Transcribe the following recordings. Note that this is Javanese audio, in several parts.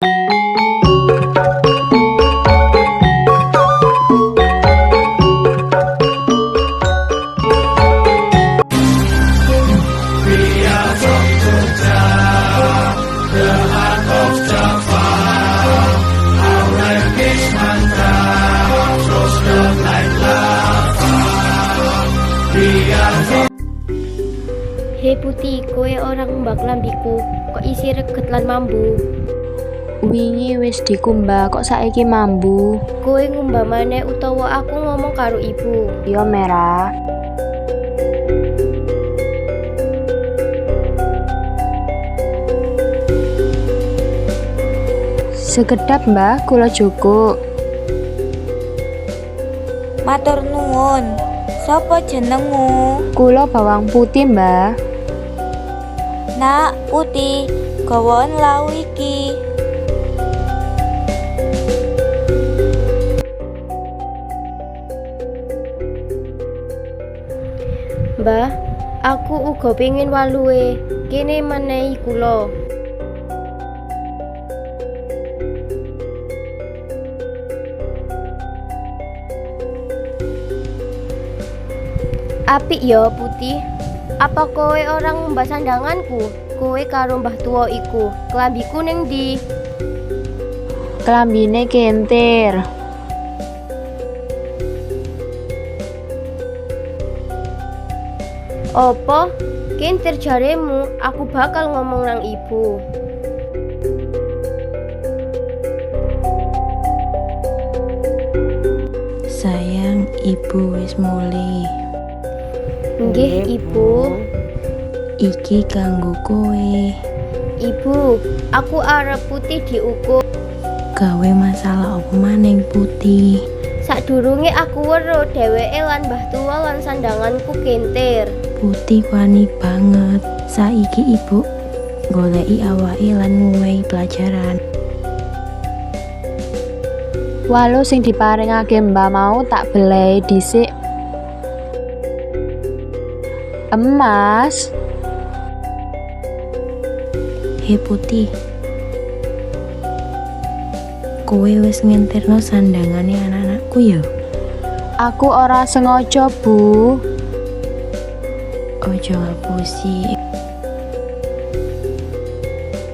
He Putih, kowe ora ngumbah klambiku, kok isih reget lan mambu. Wingi wis dikumbah kok saiki mambu. Kowe ngumbah maneh utawa aku ngomong karo ibu. Yo Merah. Sekedap Mbah, kula jukuk. Matur nuwun. Sapa jenengmu? Kula bawang putih, Mbah. Nak, Putih, gawaen lau iki. Mbah, aku uga pengin waluhe. Kene menehi kula. Apik ya, Putih. Apa kowe ora ngumbah sandanganku? Kowe karo mbah tuwa iku. Klambiku ning ndi? Klambine kentir. Apa? Kentir jaremu, aku bakal ngomong nang ibu. Sayang, ibu wis mulih. Nggih, Ibu. Iki kanggo kowe. Ibu, aku arep Putih diukur. Gawe masalah apa maning Putih? Sadurunge aku weruh dheweke lan mbah tuwa lan sandanganku kentir. Putih wani banget. Saiki ibu goleki awake lan nguwehi pelajaran. Walu sing diparingake Mbah mau tak belehi dhisik. Emas. He Putih. Kowe wis ngentirno sandangane anak-anakku ya? Aku ora sengaja, Bu. Ojo ngapusi.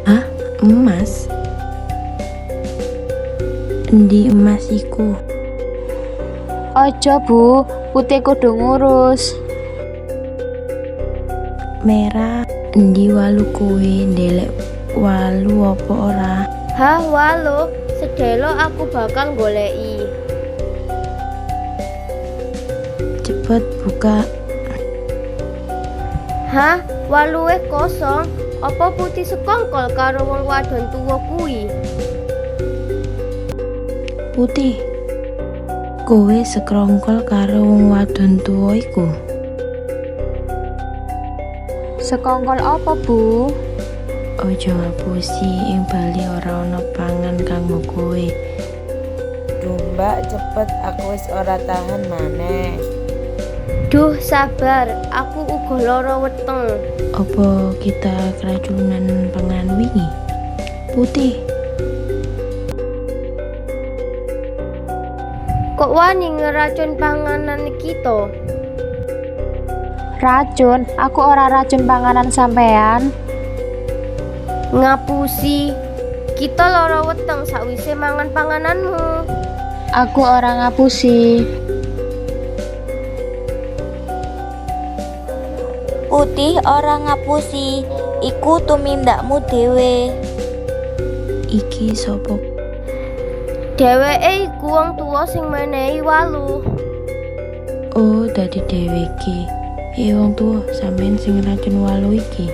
Hah? Emas? Endi emas iku? Ojo, Bu. Putih kudu ngurus. Merah, endi walu kowe ndelek walu apa ora? Hah, walu, sedelo aku bakal goleki. Cepet buka. Hah, waluhe kosong. Apa Putih sekongkol karo wong wadon tuwa kuwi? Putih. Kowe sekrongkol karo wong wadon tuwa iku? Sekongkol apa, Bu? Ojo ngapusi, ing bali ora ana pangan kanggo kowe. Duh mbak, cepet, aku wis ora tahan maneh. Duh, sabar, aku uga lara weteng. Apa kita keracunan panganan wingi? Putih, Kok wani ngeracun panganan kita? Racun, aku ora racun panganan sampean. Ngapusi. Kita lara weteng sakwise mangan pangananmu. Aku ora ngapusi. Putih ora ngapusi, iku tumindakmu dhewe. Iki sapa? Dheweke iku wong tuwa sing menehi walu. Oh, dadi dheweke. Eh wong tuwa, sampean sing racun walu iki.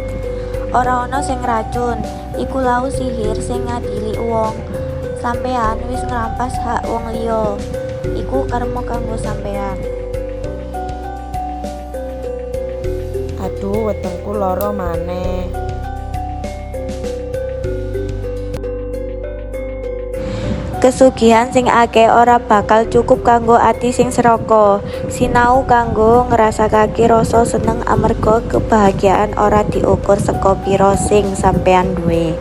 Ora ana sing racun, iku lau sihir sing ngadili wong. Sampean wis ngrampas hak wong liya. Iku karma kanggo sampean. Aduh, wetengku lara maneh. Kesugihan sing akeh ora bakal cukup kanggo ati sing sraka. Sinau kanggo ngrasakake rasa seneng amarga kebahagiaan ora diukur saka pira sing sampean duwe.